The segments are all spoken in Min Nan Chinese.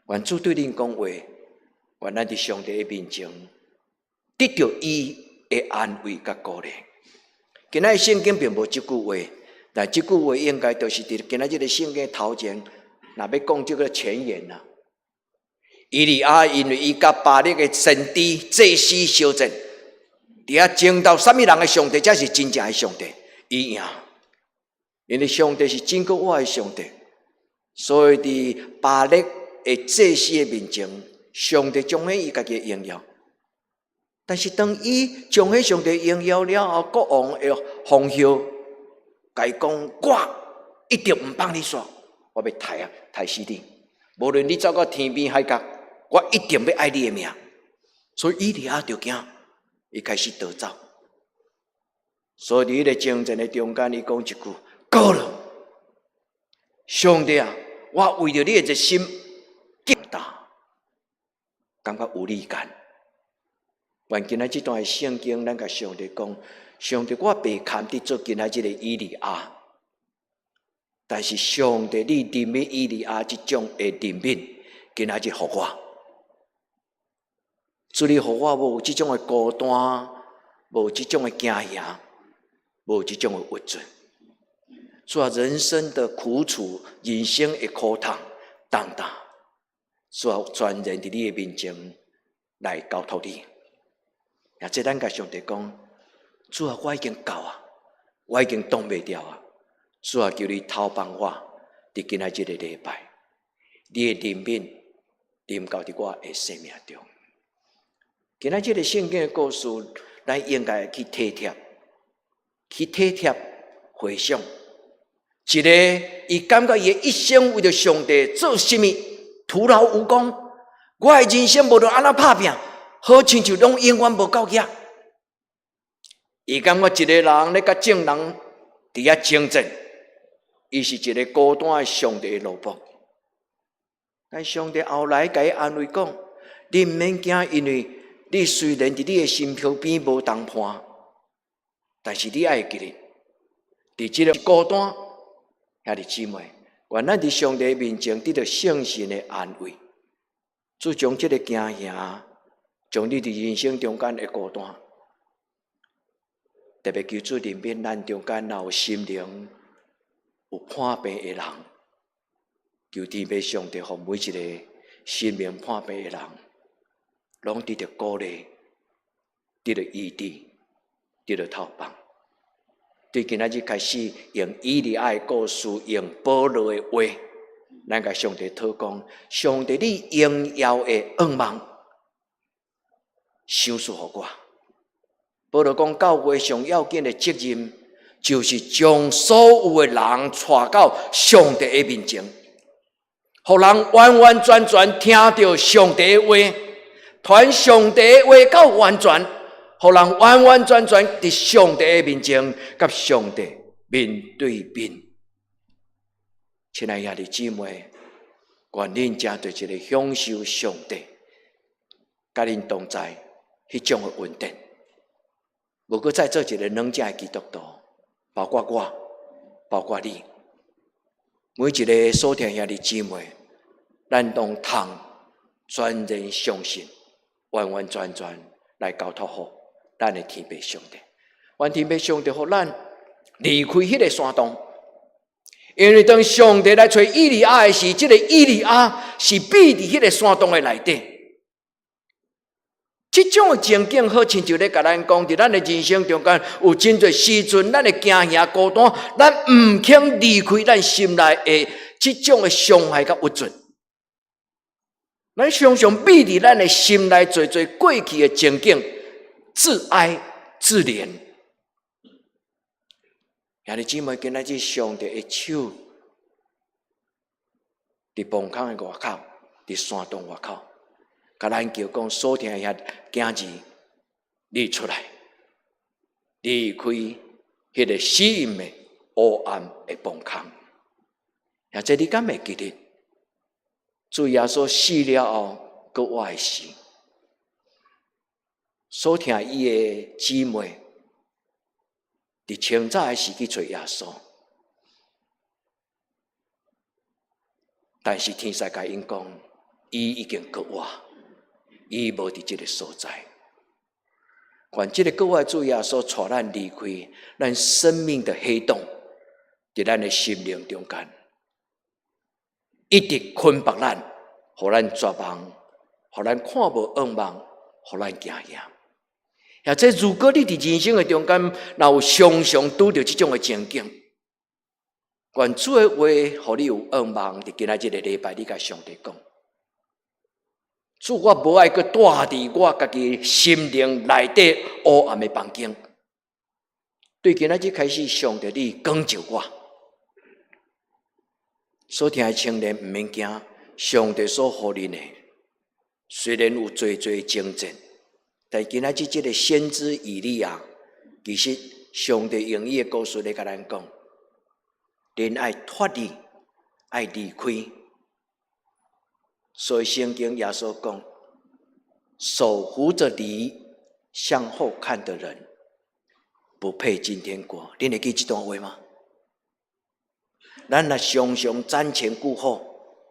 願主對恁講話，願咱佇上帝的面前得著伊的安慰佮鼓勵。今仔日聖經並無這句話，但這句話應該就是佇今仔日個聖經頭前，若欲講這個前言啦。以利亞因為伊佮巴力的先知祭司相戰，佇遐爭鬥啥物人的上帝才是真正的上帝，伊贏，因為上帝是真閣活的上帝，所以佇巴力的祭司的面前，上帝彰顯伊家己的榮耀。但是當伊彰顯上帝榮耀了後，國王的皇后共伊講：我一定毋放你煞，我欲刣啊，刣死你！無論你走到天邊海角，我一定欲愛你的命。所以以利亞就驚，伊開始逃走。所以佇彼个爭戰的中間，伊講一句：夠了，上帝啊，我為著你的熱心極大，感覺無力感。願今仔這段的聖經，咱共上帝講：上帝，我袂堪得做今仔這个以利亞，但是上帝，你憐憫以利亞這種的憐憫，今仔日予我，主你予我無這種的孤單，無這種的驚嚇，無這種的鬱卒。主啊，人生的苦楚，人生的苦痛，重擔，主啊，全然佇你的面前來交託你。也這咱共上帝講，主啊，我已經夠啊，我已經擋袂牢啊。主啊，求你透放我，佇今仔這個禮拜，你的憐憫臨到佇我的生命中。今仔這個聖經的故事，咱應該去體貼，去體貼回想，一個伊感覺伊的一生為著上帝做啥物徒勞無功，我的人生無論按怎拍拚，好親像攏永遠無夠額。伊感覺一個人咧佮眾人佇遐爭戰，伊是一個孤單的上帝的奴僕。但上帝後來共伊安慰講：你毋免驚，因為你雖然佇你的身軀邊無同伴，但是你愛記得，佇這個孤單，兄弟姊妹，願咱佇上帝面前得著聖神的安慰，主將這個驚嚇，將你佇人生中間的孤單，特別求主憐憫咱中間若有心靈有破病的人，求天父上帝，予每一個心靈破病的人，攏得著鼓勵，得著醫治，得著透放。對今仔日開始，用以利亞的故事，用保羅的話，咱共上帝禱告，上帝你榮耀的恩望，賞賜予我。保羅講，教會上要緊的責任，就是將所有的人帶到上帝的面前，予人完完全全聽著上帝的話，傳上帝的話到完全，予人完完全全佇上帝的面前，佮上帝面對面。親愛兄弟姊妹，願恁成做一個享受上帝佮恁同在彼種的恩典，無閣再做一個軟正的基督徒，包括我，包括你，每一个所聽兄弟姊妹，咱攏通全然相信，完完全全來交託予咱的天父上帝。願天父上帝予咱離開彼个山洞，因為當上帝來揣以利亞的時，這个以利亞是避佇彼个山洞的內底。這種的情景好親像咧共咱講，佇咱的人生中間有真濟時陣，咱會驚嚇孤單，咱毋肯離開咱心內的這種的傷害佮鬱卒。咱常常秘佇咱的心內濟濟過去的情景，自哀自憐。兄弟姊妹，今仔日上帝的手，佇墓空的外口，佇山洞外口，共咱叫講所疼的遐囝兒，你出來，離開彼个死蔭的黑暗的墓空。或者你敢會記得，主耶穌死了後，閣活的時，所疼伊的姊妹，佇清早的時去揣耶穌，但是天使共𪜶講，伊已經復活，伊無佇這个所在。願這个復活主耶穌帶咱離開咱生命的黑洞，佇咱的心靈中間，一直捆綁咱，予咱絕望，予咱看無向望，予咱驚嚇。或者如果你佇人生的中間，若有常常拄著這種的情景，願主的話予你有向望。佇今仔這个禮拜，你共上帝講：主，我無愛閣蹛佇我家己心靈內底烏暗的房間。對今仔日開始，上帝你光照我。所聽的青年毋免驚，上帝所予恁的，雖然有濟濟爭戰，但今仔日這个先知以利亞，其實上帝用伊的故事來共咱講，恁愛脫離，愛離開。所以聖經耶穌講：手扶著犁向後看的人，不配進天國。恁會記這段話嗎？咱若常常瞻前顧後，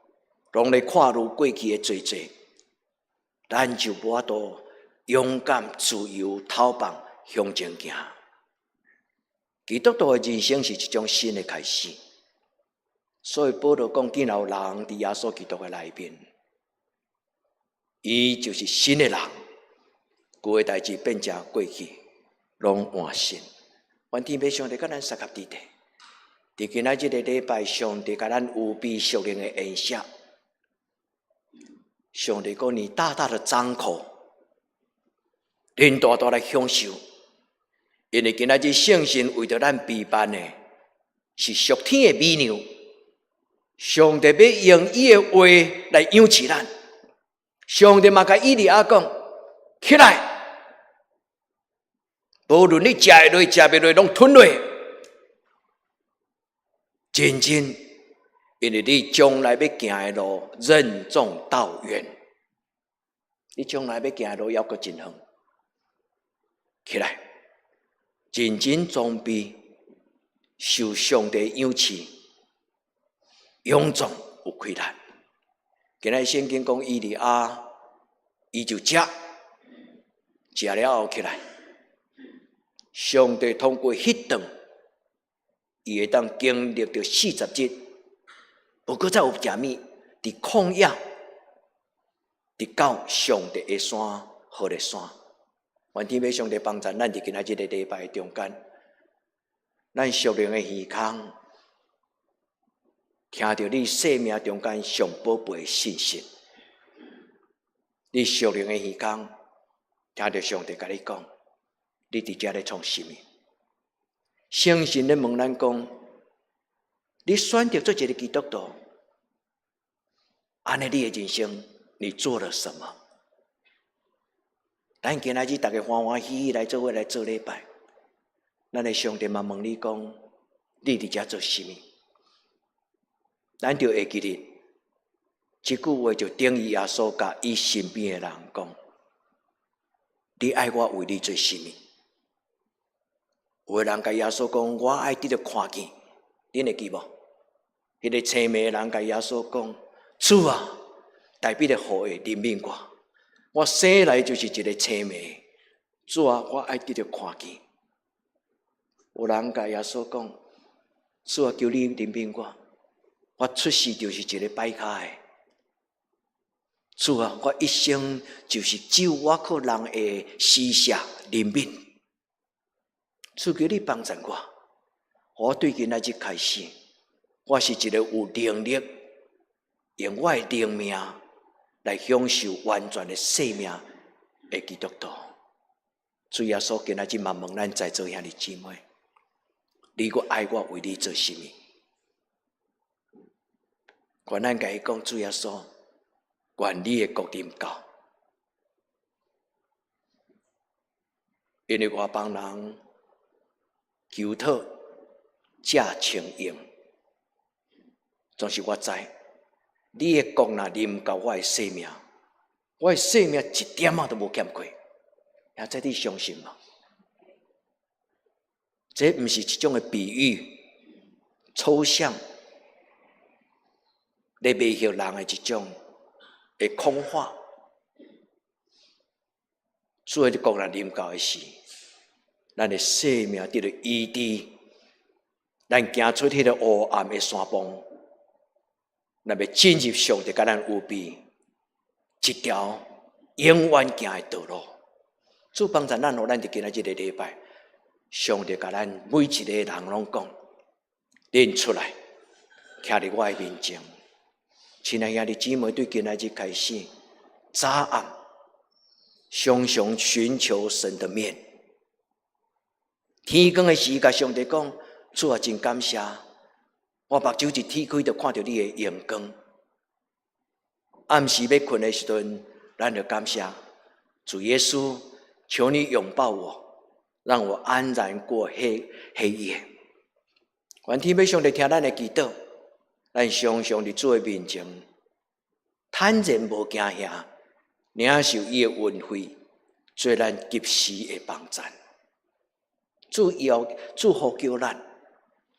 攏咧看愈過去的濟濟，咱就無法度勇敢、自由、透放向前行。基督徒的人生是一種新的開始，所以保羅講：既然有人佇耶穌基督的內面，伊就是新的人，舊的代誌變成過去，攏換新。願天父上帝佮咱相佮佇咧，佇今仔這个禮拜，上帝共咱預備屬靈的筵席。上帝講：你大大的張口，恁大大來享受。因為今仔日聖神為著咱備辦的，是屬天的美糧。上帝欲用伊的話來養飼咱。上帝嘛共以利亞講：起來，無論你食會落、食袂落，攏吞落。真真，因為你將來欲行的路任重道遠，你將來欲行的路猶閣真遠。起來，認真裝備，受上帝養飼，勇壯有氣力。今仔聖經講以利亞，伊就食，食了後起來，上帝通過彼頓，伊會當經歷著40日，無閣再有食物，佇曠野，直到上帝的山何烈山。願天父上帝幫助咱佇今仔這个禮拜中間，咱屬靈的耳孔聽著你生命中間上寶貝的信息，你屬靈的耳孔聽著上帝共你講，你佇遮咧創啥物？聖神咧問咱講，你選擇做一个基督徒，按呢你的人生，你做了什麼？咱今仔日逐家歡歡喜喜來做伙來做禮拜，咱的上帝嘛問你講，你佇遮做啥物？咱著會記得，這句話就等於耶穌共伊身邊的人講：你愛我為你做啥物？有的人共耶穌講：我愛得著看見，恁會記無？彼个青盲的人共耶穌講：主啊，大衛的後裔憐憫我，我生來就是一个青盲。主啊，我愛得著看見。有人共耶穌講：主啊，求你憐憫我，我出世就是一个跛跤的。主啊，我一生就是只有我靠人的施捨憐憫。主求你幫助我，我對今仔日開始，我是一个有能力用我的靈命來享受完全的生命的基督徒。主耶穌今仔日嘛問咱在座兄弟姊妹：你閣愛我為你做啥物？願咱共伊講，主耶穌，願你的國臨到，因為外邦人求討才稱榮，總是我知，你的國若臨到我的生命，我的生命一點仔都無欠缺。也這你相信無？這毋是一種的比喻、抽象，咧迷惑人的一種的空話。主的國若臨到的時，咱的生命得著醫治，咱行出彼個黑暗的山縫，咱欲進入上帝共咱預備一條永遠行的道路。主幫助咱，予咱佇今仔這個禮拜，上帝共咱每一個人攏講，恁出來，徛佇我的面前。親愛兄弟姊妹，對今仔日開始，早暗常常尋求神的面。天光的時，共上帝講，主啊，真感謝，我目睭一鐵開，就看著你的榮光。暗時欲睏的時陣，咱就感謝主耶穌，求你擁抱我，讓我安然過黑黑夜。願天父上帝聽咱的祈禱，咱常常佇主的面前，坦然無驚嚇，領受伊的恩惠，做咱及時的幫贊。主要主呼叫咱，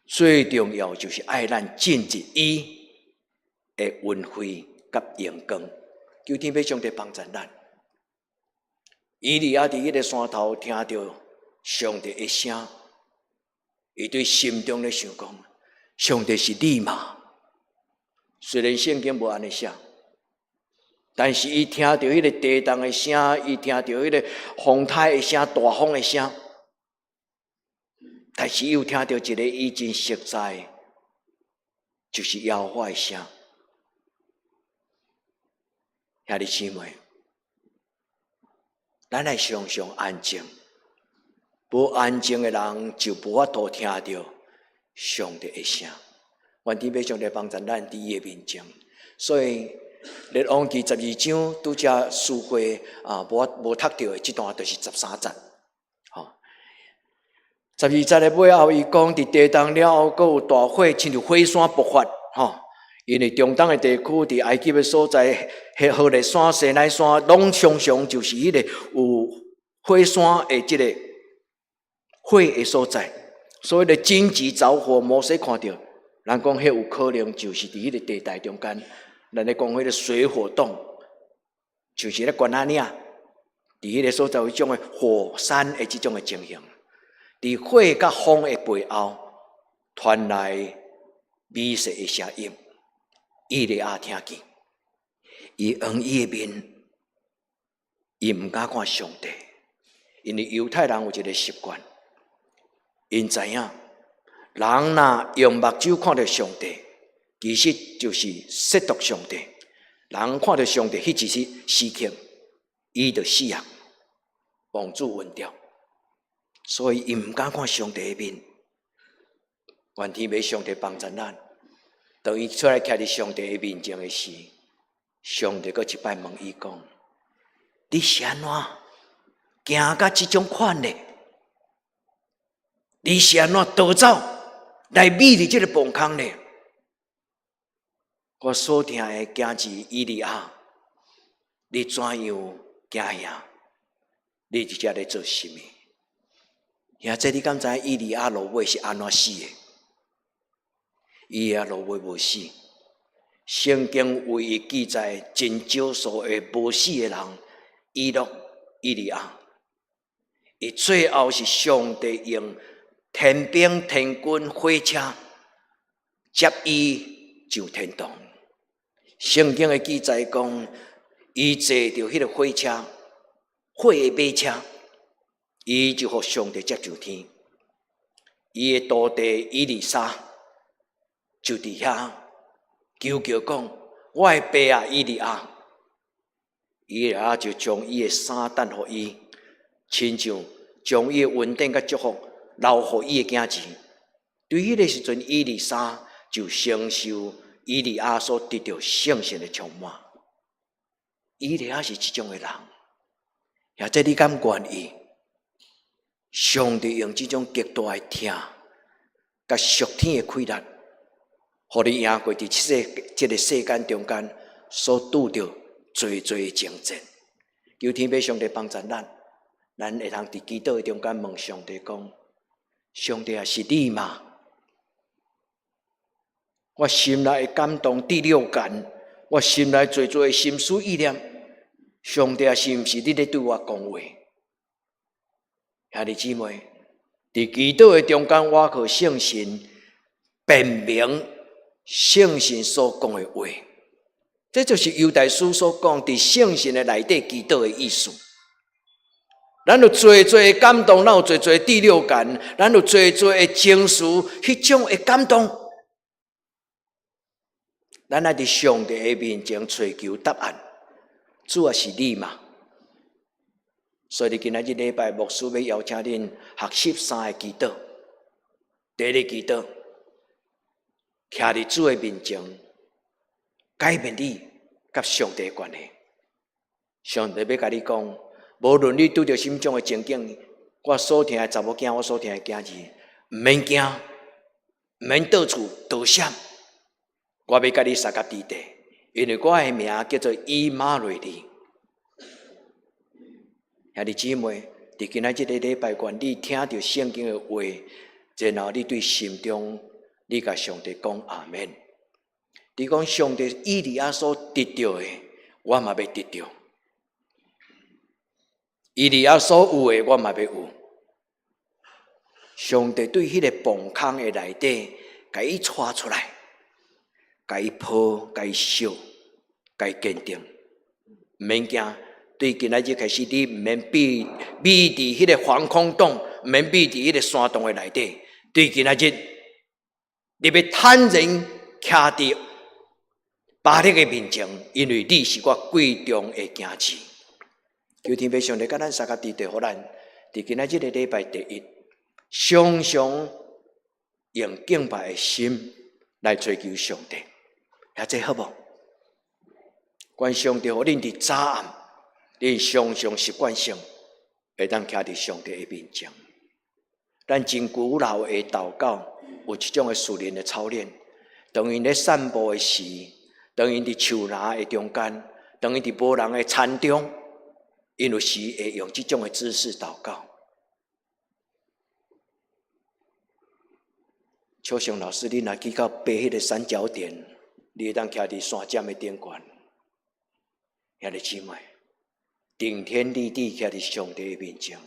最重要就是愛咱進入伊的恩惠佮榮光。求天父上帝幫贊咱。以利亞佇彼個山頭聽著上帝的聲，伊對心中咧想講：上帝是你嗎？雖然聖經無按呢寫，但是伊聽著彼個地動的聲，伊聽著彼個風颱的聲、大風的聲，但是伊有聽著一個伊真熟悉，就是耶和華的聲。兄弟姊妹，咱愛常常安靜，無安靜的人就無法度聽著上帝的聲。願天父上帝幫助咱佇伊的面前。所以，列王記12章拄才書會啊，無無讀著的這段就是13節。吼，12節的尾後，伊講佇地動了後，閣有大火，親像火山爆發。吼，因為中東的地區，佇埃及的所在，彼何烈山、西奈山，攏常常就是彼個有火山的這個火的所在。所以咧，荊棘著火，摩西看著，人講彼有可能就是佇彼個地帶中間，咱咧講彼個水火洞，就是咧懸仔嶺，佇彼個所在有彼種的火山的這種的情形。佇火佮風的背後，傳來美細的聲音，以利亞聽見，伊囥伊的面，伊毋敢看上帝，因為猶太人有一個習慣，𪜶知影，人若用目睭看著上帝，其實就是褻瀆上帝。人看著上帝，彼一時時刻，伊就死啊，墓主暈掉。所以伊毋敢看上帝的面。願天父上帝幫助咱。當伊出來徛佇上帝的面前的時，上帝閣一擺問伊講：你是按怎行甲這種款呢？你是按怎逃走來覕佇這個墓空呢？我所疼的囝兒以利亞，你怎樣驚嚇？你佇遮咧做啥物？兄弟，你敢知以利亞落尾是按怎死的？以利亞落尾無死。聖經唯一記載真少數的無死的人，以諾、以利亞。伊最後是上帝用天兵天軍火車接伊上天堂。聖經的記載講，伊坐著彼個火車，火的馬車，伊就予上帝接上天。伊的徒弟以利沙就佇遐求叫講：我的爸啊，以利亞！以利亞就將伊的衫擲予伊，親像將伊的恩典佮祝福留予伊的囝兒。對彼個時陣，以利沙就承受以利亞所得著聖神的充滿。以利亞是這種的人，或者你敢願意？上帝用這種極大的疼，佮屬天的氣力，予你贏過佇這個世間中間所拄著濟濟的爭戰。求天父上帝幫助咱，咱會當佇祈禱的中間問上帝講：上帝啊，是你嗎？我心內的感動第六感，我心內濟濟的心思意念，上帝啊，是毋是你咧對我講話？兄弟姊妹，佇祈禱的中間，我靠聖神辨明聖神所講的話，這就是猶大書所講佇聖神的內底祈禱的意思。咱有濟濟的感動，咱有濟濟第六感，咱有濟濟的情緒，彼種的感動。咱愛佇上帝的面前揣求答案，主啊，是你嗎？所以，今仔日禮拜牧師欲邀請恁學習三个祈禱。第一个祈禱，徛佇主的面前，改變你佮上帝的關係。上帝欲共你講，無論你拄著啥物種的情景，我所疼的查某囝，我所疼的囝兒，毋免驚，毋免倒厝逃閃，我欲佮你相佮佇地，因為我的名叫做以馬內利。兄弟姊妹，佇今仔這個禮拜，願你聽著聖經的話，然後你對心中，你共上帝講阿們。你講上帝以利亞所得著的，我嘛欲得著；以利亞所有的，我嘛欲有。上帝對彼個磅空的內底，共伊帶出來，共伊抱，共伊惜，共伊堅定，毋免驚。對今仔日開始，你毋免避避佇彼個防空洞，毋免避佇彼個山洞的內底。對今仔日，你欲坦然徛佇巴力的面前，因為你是我貴重的囝兒。求天父上帝佮咱相佮佇地，予咱佇今仔日個禮拜第一，常常用敬拜的心來追求上帝，遐這好無？願上帝予恁佇早暗，恁常常習慣性會當徛佇上帝的面前。咱真古老的禱告，有一種的屬靈的操練。當𪜶咧散步的時，當𪜶佇樹林的中間，當𪜶佇無人的田中，𪜶有時會用這種的姿勢禱告。秋雄老師，你若去到爬彼个三角點，你會當徛佇山尖的頂懸，兄弟姊妹，頂天立地徛佇上帝的面前，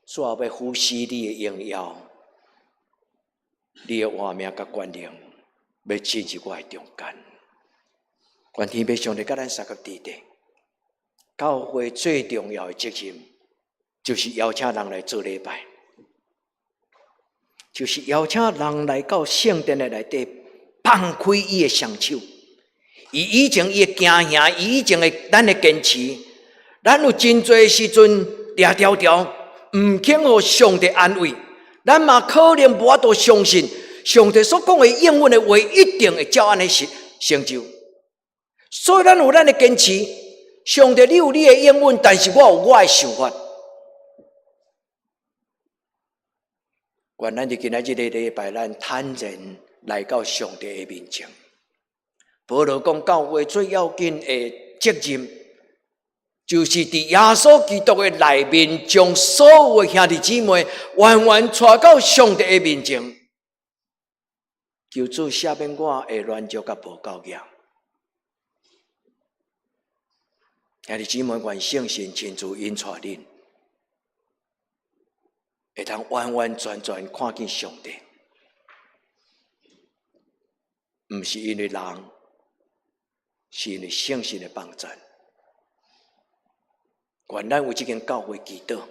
主啊，欲俯視你的榮耀，你的活命佮權能，欲進入我的中間。願天父上帝佮咱相佮佇地，教會最重要的責任，就是邀請人來做禮拜，就是邀請人來到聖殿的內底，放開伊的雙手。伊以前伊的驚嚇，伊以前的咱的堅持，咱有真濟時陣掠條條，毋肯予上帝安慰，咱嘛可能無法度相信上帝所講的應允的話一定會照按呢成就。所以咱有咱的堅持，上帝你有你的應允，但是我有我的想法。願咱佇今仔這个禮拜，咱坦然來到上帝的面前。保羅講，教會最要緊的責任，就是佇耶穌基督的內面，將所有的兄弟姊妹完完帶到上帝的面前。求主赦免我的軟弱佮無夠額。兄弟姊妹，願聖神親自引帶恁，會通完完全全看見上帝，毋是因為人，是因為聖神的幫助。願咱為這間教會祈禱，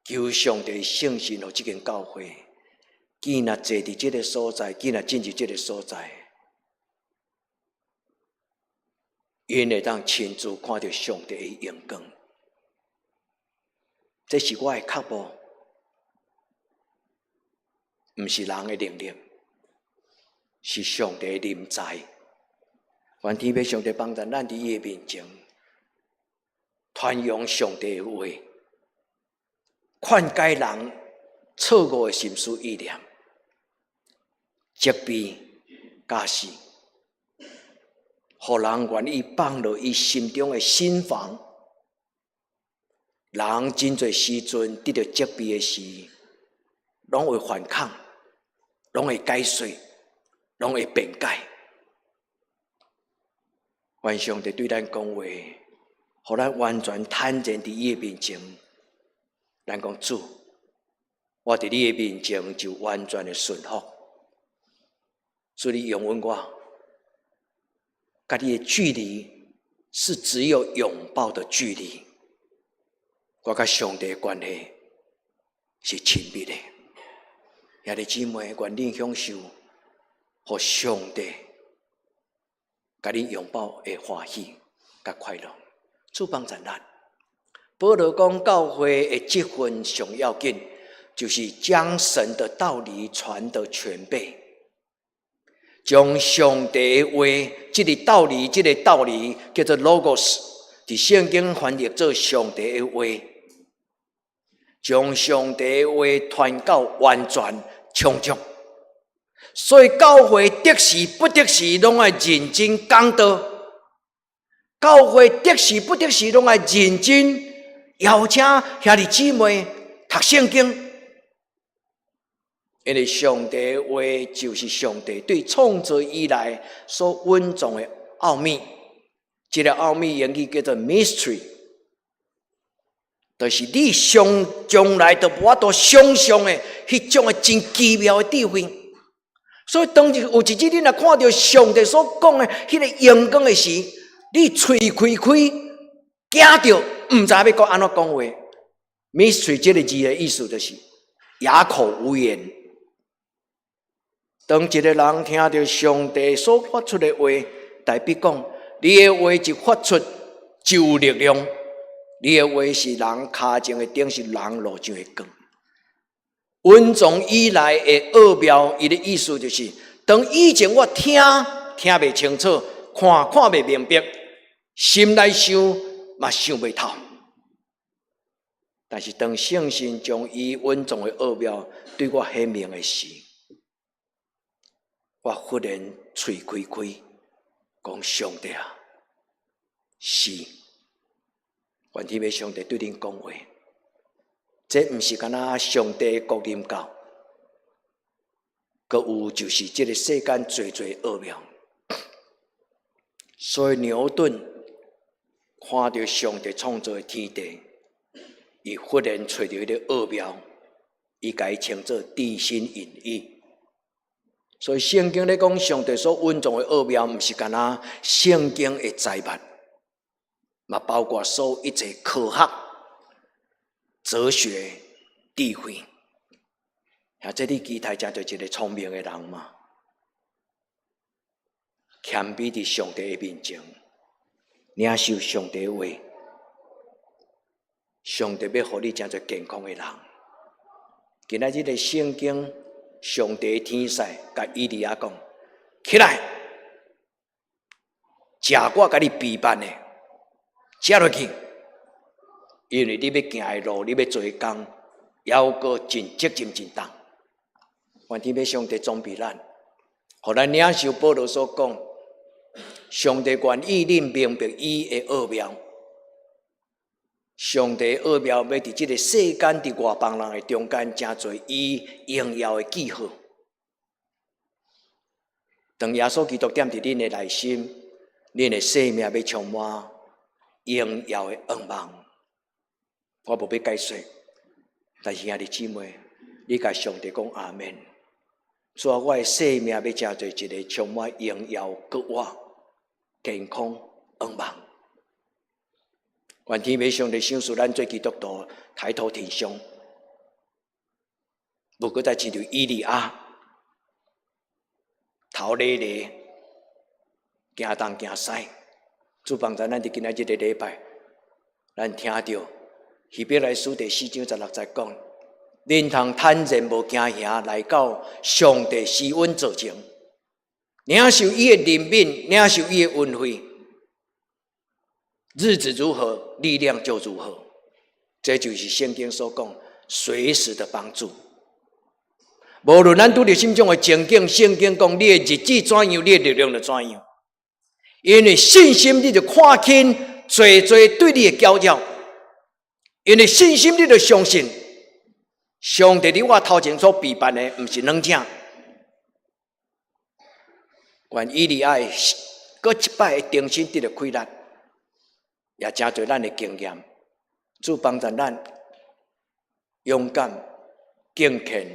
求上帝聖神予這間教會，囝若坐佇這个所在，囝若進入這个所在，𪜶會當親自看著上帝的榮光。這是我的腳步，毋是人的能力，是上帝的臨在。願天父上帝幫助咱佇伊的面前，傳揚上帝的話，勸解人錯誤的心思意念，責備教示，予人願意放落伊心中的心防。人真濟時陣得著責備的時，攏會反抗，攏會解說，攏會辯解。願上帝對咱講話，予咱完全坦然佇伊的面前。咱講主，我佇你的面前就完全的順服。主你擁吻我，佮你的距離是只有擁抱的距離。我佮上帝的關係是親密的。兄弟姊妹，願恁享受，予上帝共你擁抱的歡喜佮快樂。主幫助咱。保羅講，教會的職分上要緊，就是將神的道理傳得全備，將上帝的話，這个道理，這个道理叫做 logos，佇聖經翻譯做上帝的話，將上帝的話傳到完全充足。所以教會得時不得時，攏愛認真講道；教會得時不得時，攏愛認真邀請兄弟姊妹讀聖經。因為上帝的話就是上帝對創造以來所隱藏的奧秘，這個奧秘英語叫做 mystery，就是你想從來都無法度想象的彼種的真奇妙的智慧。所以當有一日你若看著上帝所講的彼个榮光的時，你喙開開，驚著，毋知欲閣按怎講話。mystery 這个字的意思就是啞口無言。當一个人聽著上帝所發出的話，代表講你的話一發出就有力量，你的話是人跤前的燈，是人路上的光。隱藏以來的奧妙，伊的意思就是，當以前我聽聽袂清楚，看看袂明白，心內想嘛想袂透。但是當聖神將伊隱藏的奧妙對我顯明的時，我忽然喙開開，講上帝啊，是，願天父上帝對恁講話，這毋是干焦上帝的國臨到，閣有就是這个世間濟濟奧妙。所以牛頓看著上帝創造的天地，伊忽然揣著彼个奧妙，伊共伊稱做地心引力。所以聖經咧講上帝所隱藏的奧妙，毋是干焦聖經的財物，嘛包括所有一切科學、哲學、智慧。啊，這你期待成做一个聰明的人嗎？謙卑佇上帝的面前，領受上帝的話，上帝欲予你成做健康的人。今仔日的聖經，上帝天使共以利亞講：起來，食我共你備辦的，食落去。因為你欲行的路，你欲做的工，猶閣真責任真重。願天父上帝裝備咱，予咱領受保羅所講，上帝願意恁明白伊的奧妙。上帝奧妙欲佇這个世間佇外邦人的中間，成做伊榮耀的記號。當耶穌基督踮佇恁的內心，恁的生命欲充滿榮耀的光芒。我無欲解說，但是兄弟姊妹，你共上帝講阿們。主啊，我的生命欲成做一个充滿榮耀、國活、健康、光芒。願天父上帝賞賜咱做基督徒抬頭挺胸，無閣再親像以利亞頭咧咧，驚東驚西。主幫助咱佇今仔這个禮拜，咱聽著希伯來書第四章十六節講，恁通坦然無驚嚇來到上帝施恩座前，領受伊的憐憫，領受伊的恩惠。日子如何，力量就如何。這就是聖經所講隨時的幫助。無論咱拄著啥物種的情境，聖經講你的日子怎樣，你的力量就怎樣。因為信心，你就看輕濟濟對你的攪擾；因為信心，你就相信上帝佇我頭前所備辦的，毋是軟正。願以利亞閣一擺會重新得著氣力，也誠濟咱的經驗，主幫助咱勇敢、敬虔，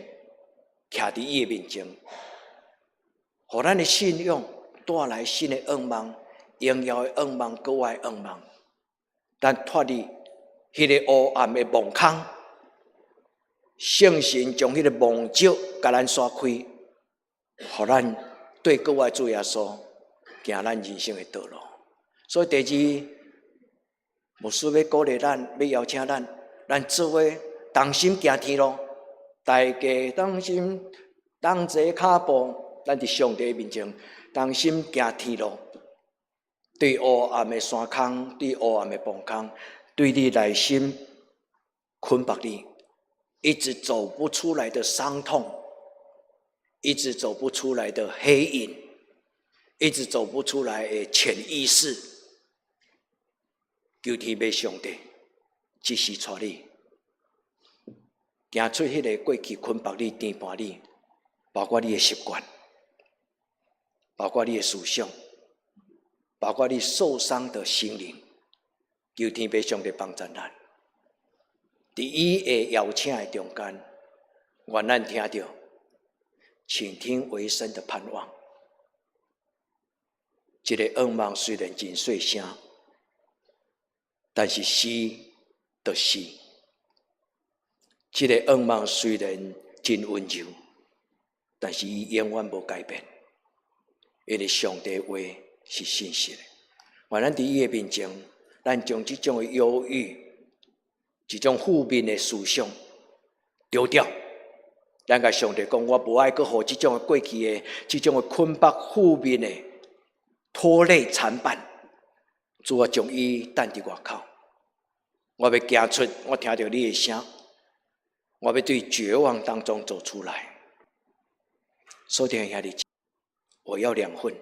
徛佇伊的面前，予咱的信仰帶來新的向望、榮耀的向望、閣外向望。咱脫離彼个烏暗的墓空，聖神將彼个蒙罩共咱徙開，予咱對閣外主耶穌行咱人生的道路。所以第二，牧師欲鼓勵咱，欲邀請咱，咱做伙同心行天路，大家同心同齊跤步，咱佇上帝面前同心行天路。對烏暗的山空，對烏暗的墓空，對你內心捆綁你，一直走不出來的傷痛，一直走不出來的黑影，一直走不出來的潛意識，求天父上帝，這時帶你行出彼个過去捆綁你、牽絆你，包括你的習慣，包括你的思想，包括你受傷的心靈，求天父上帝幫助咱。佇伊的邀請的中間，願咱聽著，傾聽委身的盼望。這个願望雖然真細聲，但是是就是。這个願望雖然真溫柔，但是伊永遠無改變，因為上帝話是信實的。願咱佇伊的面前，咱將這種的憂鬱、這種負面的思想丟掉。咱共上帝講，我無愛閣予這種的過去的、這種的捆綁、負面的拖累纏絆。主啊，將伊擲佇外口。我欲行出，我聽著你的聲，我欲對絕望當中走出來。所聽兄弟，我要兩份。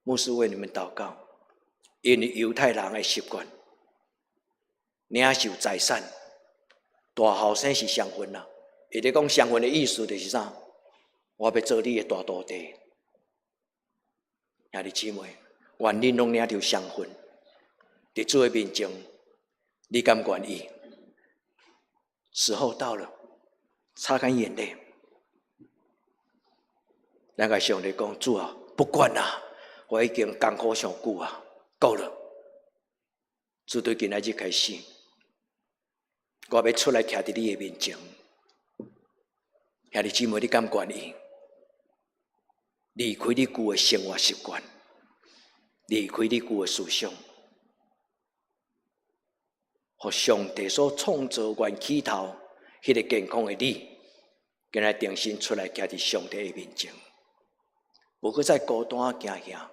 牧師為你們禱告，因為猶太人的習慣，領受財產，大後生是上份啦。伊咧講上份的意思就是啥？我欲做你的大徒弟。兄弟姊妹，願恁攏領著上份，佇主的面前，你敢願意？時候到了，擦乾眼淚，咱共上帝講，主啊，不管啦，我已經艱苦上久啊，夠了。自對今仔日開始，我欲出來徛佇你的面前。兄弟姊妹，你敢願意離開你舊的生活習慣，離開你舊的思想，予上帝所創造原起頭彼个健康的你，今仔重新出來徛佇上帝的面前，無閣再孤單驚嚇，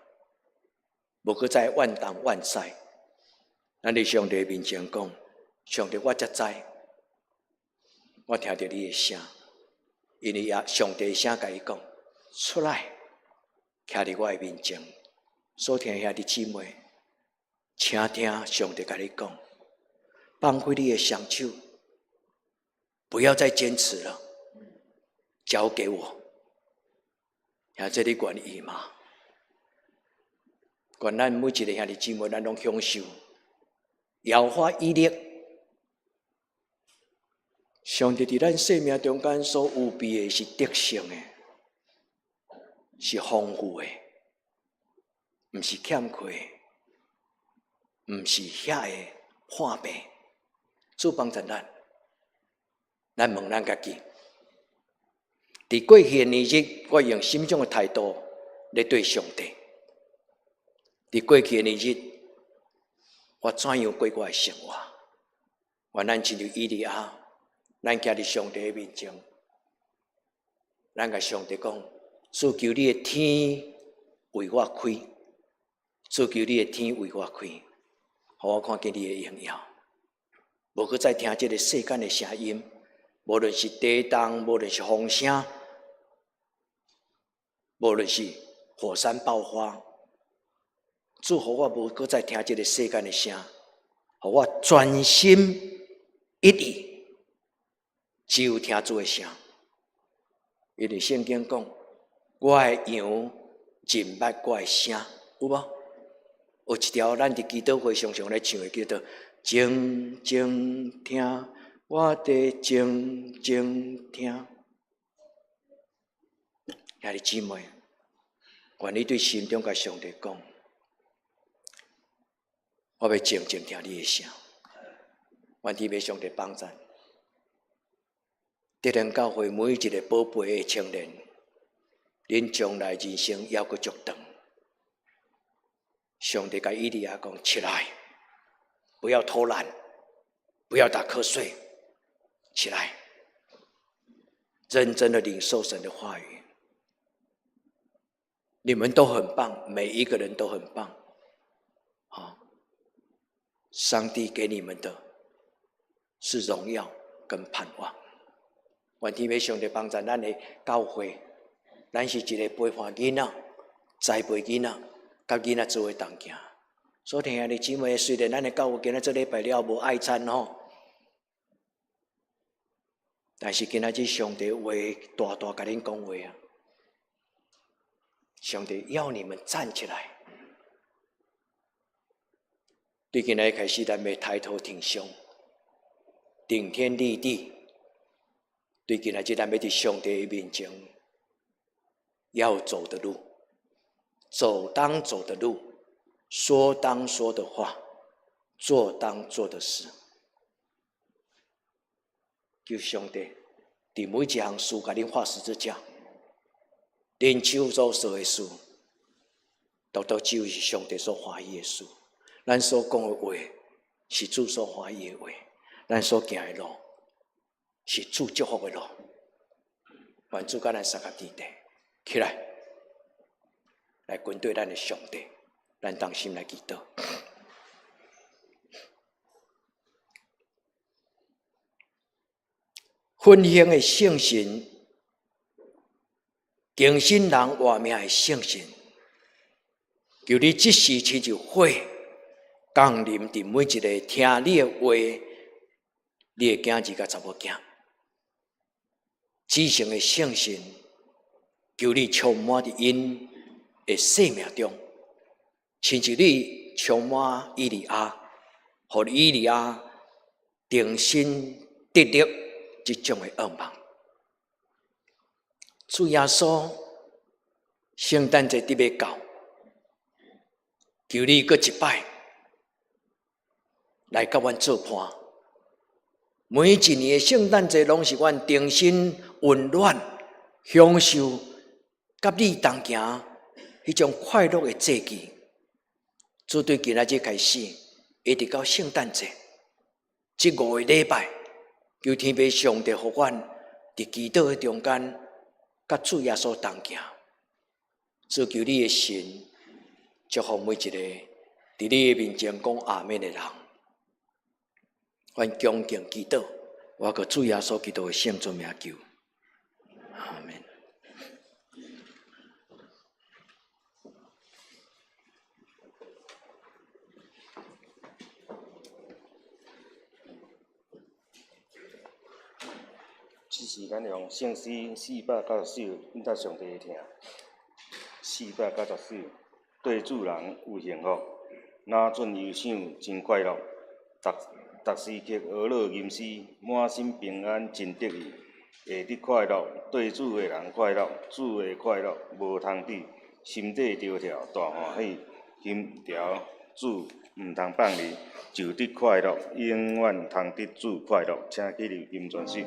無閣再怨東怨西。咱佇上帝面前講：上帝，我才知，我聽著你的聲。因為也上帝聲共伊講，出來，徛佇我的面前。所聽兄弟姊妹，請聽上帝共你講，放開你的雙手，不要再堅持了，交給我。兄這你願意嗎？願咱每一个兄弟姊妹，咱攏享受耶和華以勒。上帝佇咱生命中間所預備的是得勝的，是豐富的，毋是欠缺的，毋是遐个破病。主幫助咱，咱問咱家己：佇過去的年日，我用啥物種的態度來對上帝？佇過去的年日，我怎樣過我的生活？願咱親像以利亞，咱徛佇上帝的面前，咱共上帝講：主求你的天為我開，主求你的天為我開，予我看見你的榮耀。無閣再聽這个世間的聲音，無論是地動，無論是風聲，無論是火山爆發，主予我無閣再聽這个世間的聲，予我專心一意，只有聽主的聲。因為聖經講，我的羊認捌我的聲，有無？有一條咱佇祈禱會常常咧唱的，叫做靜靜聽，我佇靜靜聽。兄弟姊妹，願你對心中共上帝講，我欲靜靜聽你的聲。願天父上帝幫贊，德仁教會每一个寶貝的青年，恁將來人生猶閣足長。上帝共以利亞講：起來，不要偷懶，不要打瞌睡，起來，認真的領受神的話語。你們都很棒，每一個人都很棒。好，上帝給你們的是榮耀跟盼望。願天父上帝幫助咱的教會，咱是一个陪伴囡仔、栽培囡仔、佮囡仔做伙同行。所以兄弟姊妹，雖然咱的教會今仔這禮拜了無愛餐吼，但是今仔日上帝話大大共恁講話啊！上帝要你們站起來，對今仔日開始，咱欲抬頭挺胸，頂天立地。對今仔日，咱欲佇上帝的面前，要走的路，走當走的路，說當說的話，做當做的事。求上帝佇每一項事共恁畫十字架，恁手所做的事，獨獨只有是上帝所歡喜的事。咱所講的話是主所歡喜的話，咱所行的路是主祝福的路。願主佮咱相佮佇地起來，來跟隨咱的上帝，咱同心來祈禱。復興的聖神，更新人活命的聖神，求你這時親像火降臨佇每一个聽你的話，你的囝兒佮查某囝，至聖的聖神，求你充滿佇𪜶的生命中，親像你充滿以利亞，予以利亞重新得力這種的願望。主耶穌，聖誕節佇欲到，求你閣一擺來佮阮做伴。每一年的聖誕節，攏是阮重新溫暖、享受佮你同行彼種快樂的節期。主對今仔日開始，一直到聖誕節，這五個禮拜，求天父上帝予阮佇祈禱的中間，佮主耶穌同行。主求你的神祝福每一個佇你的面前講阿們的人。阮恭敬祈禱，我靠主耶穌基督的聖尊名求，阿們。這時咱用聖詩490首，引導上帝聽。490首，對主人有幸福，若准憂想真快樂。逐逐時刻學樂吟詩，滿心平安真得意，會得快樂，對主的人快樂，主的快樂無通比，心底著跳大歡喜，心牢主毋通放離，就得快樂，永遠通得主快樂，請起立金全首。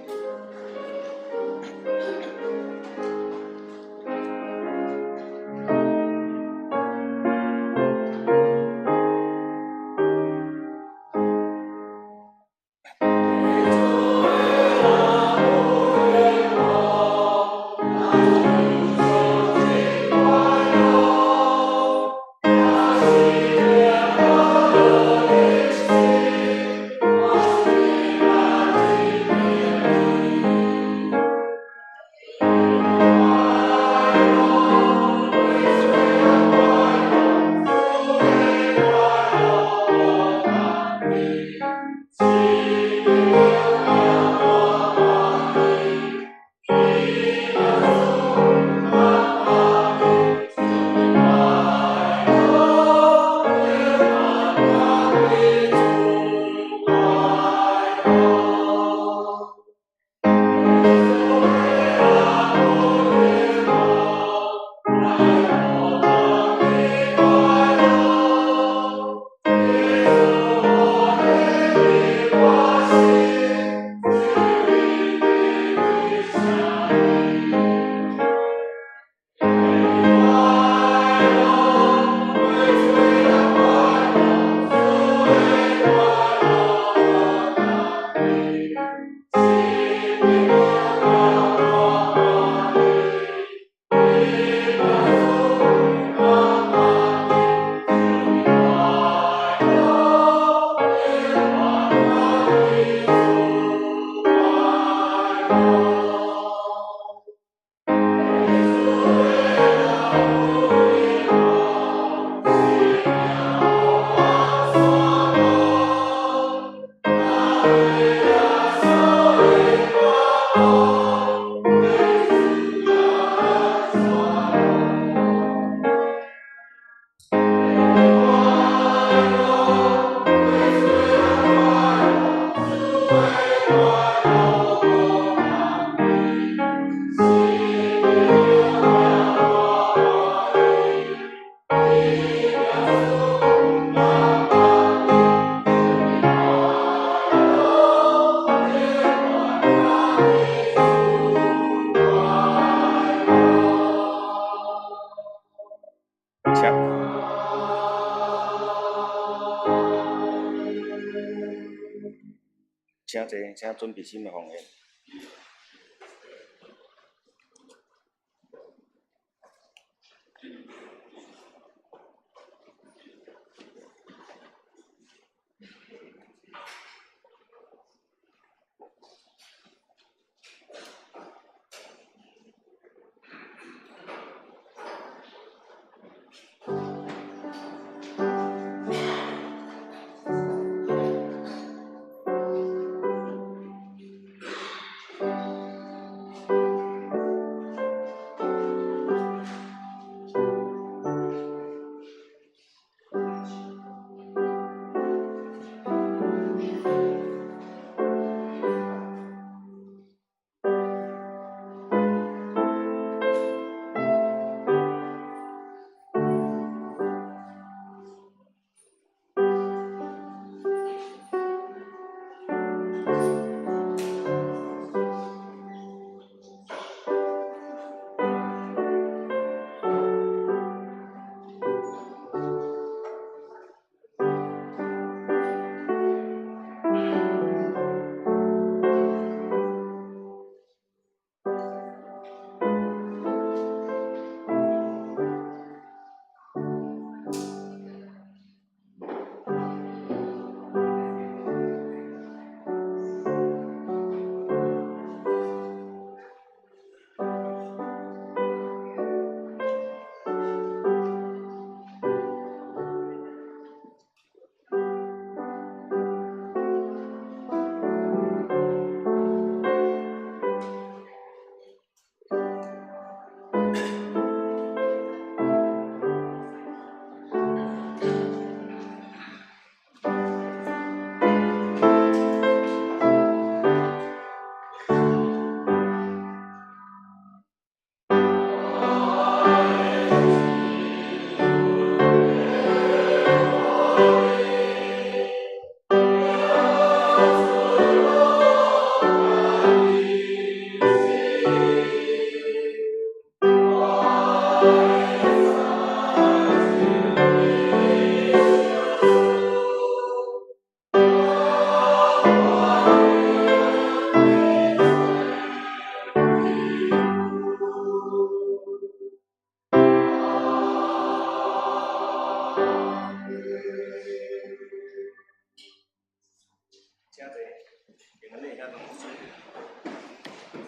請坐，請準備心的奉獻。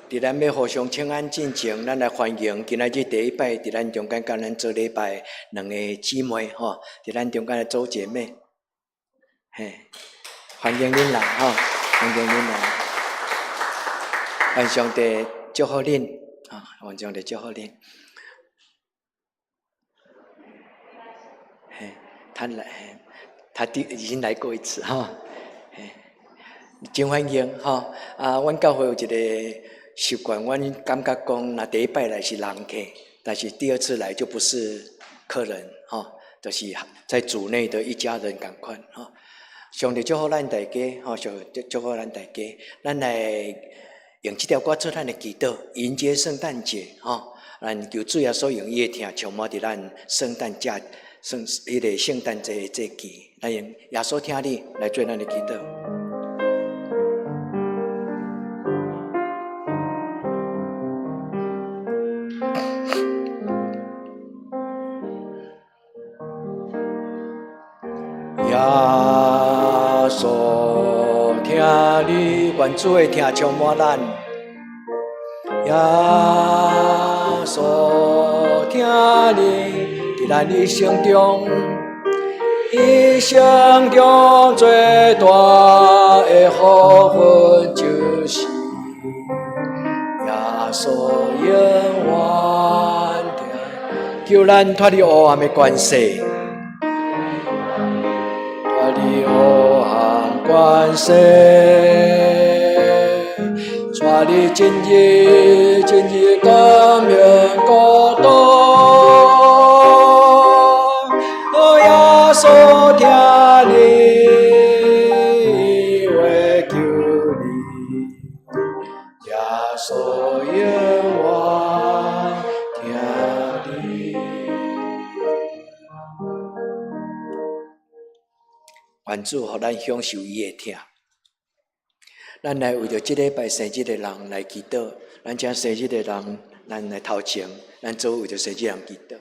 佇咱欲互相請安進前，咱來歡迎今仔日第一擺佇咱中間佮咱做禮拜兩個姊妹吼，佇咱中間的組姐妹，嘿，歡迎恁來吼，歡迎恁來，願上帝祝福恁，啊，願上帝祝福恁。嘿，他來，他第已經來過一次哈，嘿，真歡迎吼。啊，阮教會有一個習慣，阮感覺講，若第一擺來是人客，但是第二次來就不是客人，吼，就是在主內的一家人仝款，吼。上帝祝福咱大家，吼，上帝祝福咱大家，咱來用這條歌做咱的祈禱，迎接聖誕節，吼。咱求主耶穌用伊的疼充滿佇咱聖誕節、聖彼個聖誕節的節期，咱用耶穌疼你來做咱的祈禱。耶穌疼你，願主的疼充滿咱。耶穌疼你，佇咱一生中，一生中最大的福分就是耶穌永遠疼，救咱脫離黑暗的權勢，脫離黑暗權勢，帶你進入進入光明國度。耶穌疼你，會救你，耶穌永遠疼你。願主予咱享受伊的疼。咱來為著這禮拜生日的人來祈禱，咱請生日的人，咱來頭前，咱做為著生日人祈禱。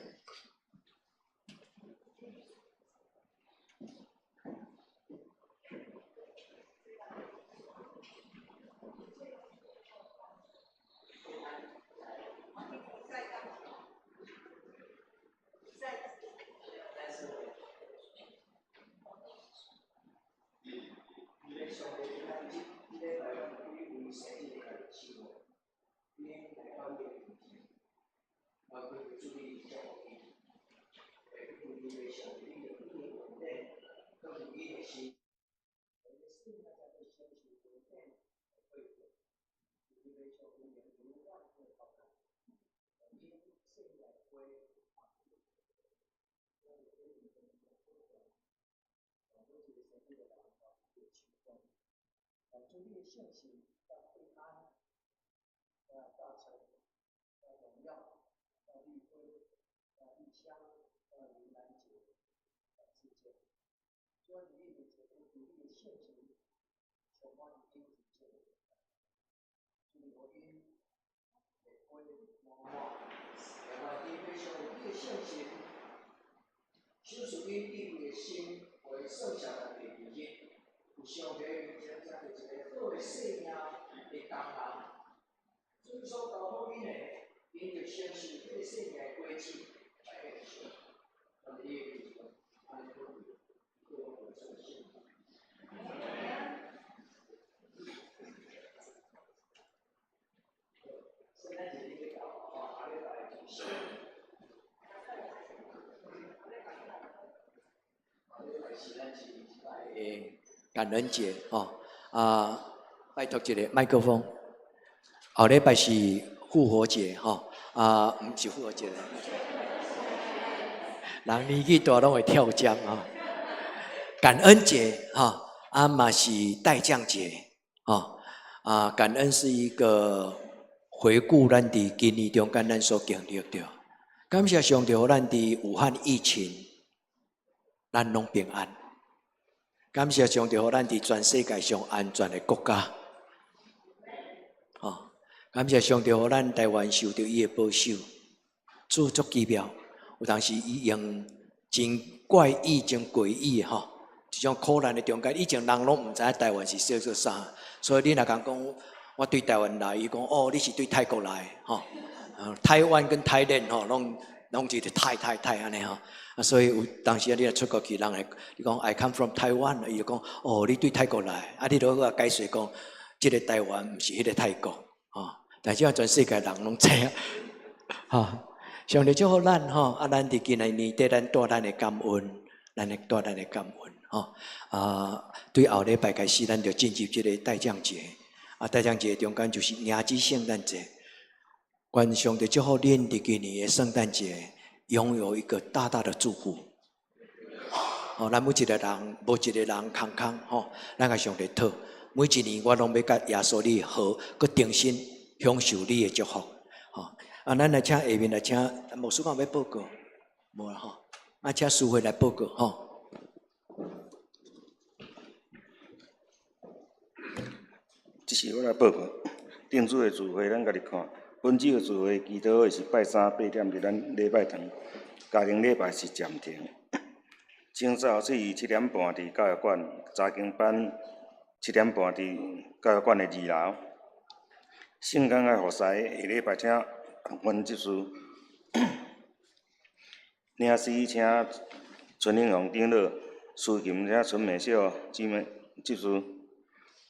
感恩節吼啊！拜託一个麥克風。後禮拜是復活節吼啊，毋是復活節。人年紀大攏會跳針吼。感恩節吼啊嘛是待降節吼啊！感恩是一個回顧咱佇今年中間咱所經歷著。感謝上帝，予咱佇武漢疫情，咱攏平安。感謝上帝，予咱佇全世界上安全的國家。吼！感謝上帝，予咱台灣受著伊的保守，主足奇妙。有當時伊用真怪異、真詭異吼，這種苦難的中間，以前人攏毋知影台灣是叫做啥，所以你若共講我對台灣來，伊講哦，你是對泰國來，吼。台灣跟泰蘭吼，攏攏是泰泰泰按呢吼。啊，所以有當時啊，你若出國去，人會你講 I come from Taiwan，伊就講哦，你對泰國來，啊，你著閣解釋講，這个台灣毋是彼个泰國，吼。但是這全世界人攏知影，吼。上帝祝福咱吼，啊，咱佇今年年底，咱帶咱的感恩，咱會帶咱的感恩，吼。啊，對後禮拜開始，咱就進入這个待降節，啊，待降節中間就是迎接聖誕節。願上帝祝福恁佇今年的聖誕節擁有一個大大的祝福。哦，咱每一个人，無一个人空空吼，咱共上帝討。每一年我攏欲佮耶穌你好，閣重新享受你的祝福。吼，啊，咱來請下面來請牧師講欲報告，無啦吼，啊，請淑慧來報告吼。這是我來報告，頂主的聚會，咱家己看。本週的聚會祈禱會是拜三8點佇咱禮拜堂，家庭禮拜是暫停。清早四7點半佇教育館，查經班7點半佇教育館的二樓。聖工愛服侍，下禮拜請阮執事領詩請陳英雄長老，司琴請陳美秀姊妹執事，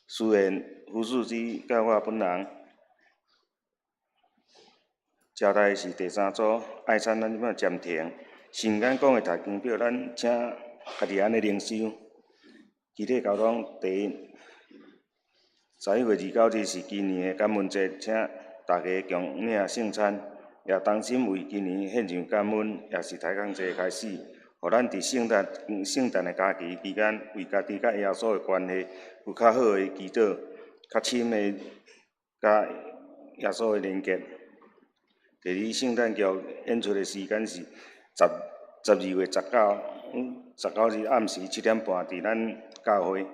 司宴胡素芝佮我本人。招待是第三組，愛餐咱這擺暫停。神間講的讀經表，咱請家己按呢靈修。肢體溝通第一，11月29日是今年的感恩節，請大家共領聖餐，也同心為今年獻上感恩，也是抬槓節開始，予咱佇聖誕聖誕的假期期間，為家己佮耶穌的關係有較好的祈禱，較深的佮耶穌的連結。第二，聖誕劇演出的時間是十12月19，19日暗時7點半，佇咱教會。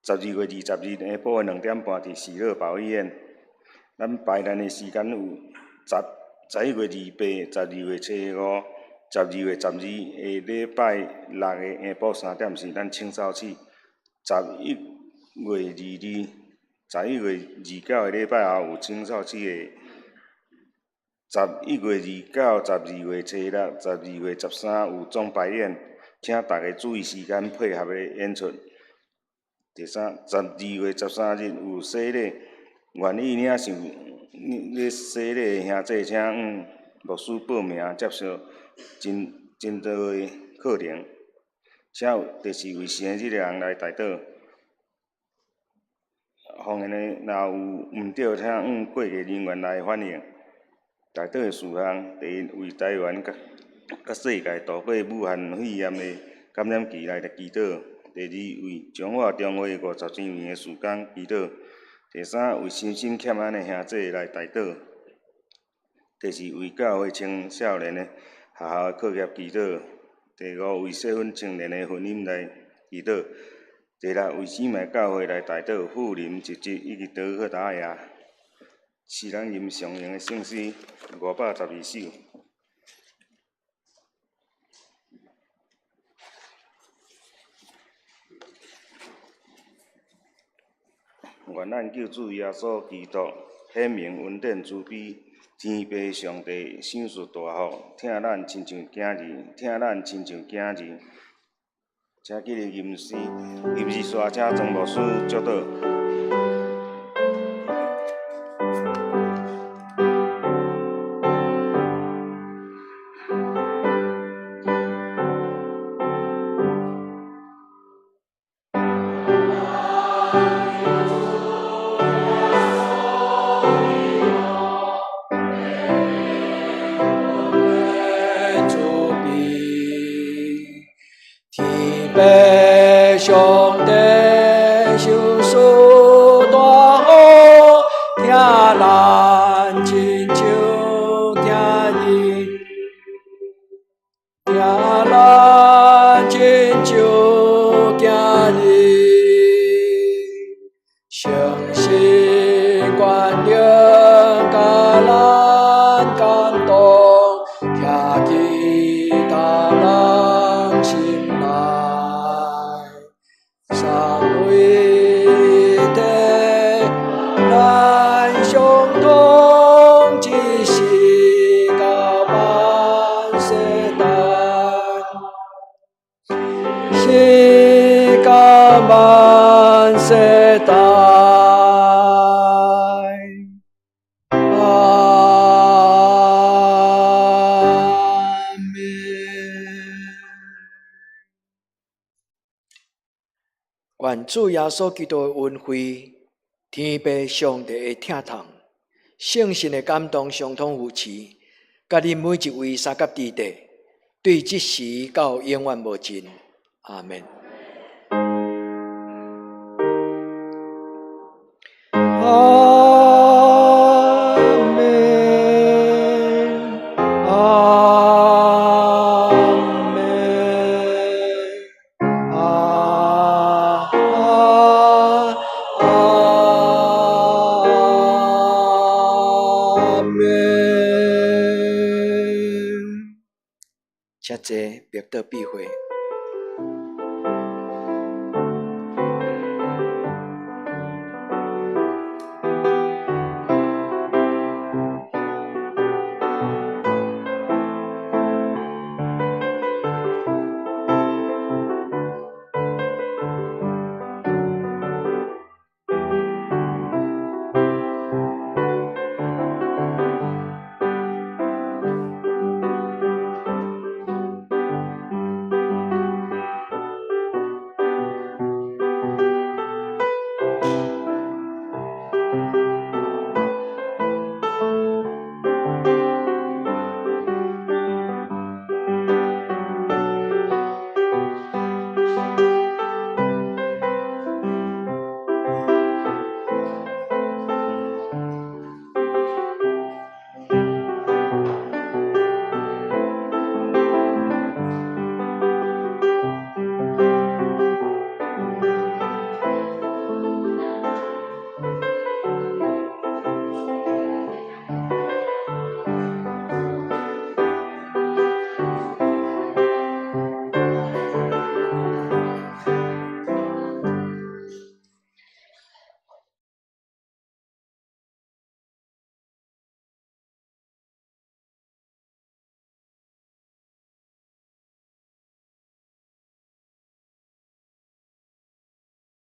12月20日下晡的2點半，佇喜樂保醫院。咱排難的時間有11月28、12月初5、12月12的禮拜六的下晡3點是咱清掃區。11月22、11月29的禮拜後有清掃區的。11月29、12月初6、12月13有總排演，請大家注意時間配合的演出。第三，12月13日有洗禮，願意領受咧洗禮的兄弟，請向牧師報名接受真真道的課程。請就是為生日的人來代禱。方言的若有毋對，請向過繼人員來反映。代禱的事項，第一，為台灣佮佮世界度過武漢肺炎的感染期來祈禱；第二，為彰化中會50周年的事工祈禱；第三，為身心欠安的兄弟來代禱；第四，為教會青少年的學校的課業祈禱；第五，為適婚青年的婚姻來祈禱；第六，為姊妹教會來代禱，富林、侄侄以及德克達亞。詩人吟上用的聖詩512首。願咱救主耶穌基督顯明恩典慈悲，天父上帝賞賜大福，疼咱親像囝兒，疼咱親像囝兒。請記得吟詩，吟詩煞請莊牧師祝禱。天父上帝賞賜大福，疼咱親像囝兒，疼咱親像囝兒，誠實權能共咱感動，徛佇別人心內，三位一體，咱相通，一世到萬世代，世到萬世代。阿們。願主耶穌基督的恩惠，天父上帝的疼痛，聖神的感動相通扶持，佮恁每一位相佮弟弟，對這時到永遠無盡。阿們。阿們，阿們，阿阿們。請坐，默禱閉會。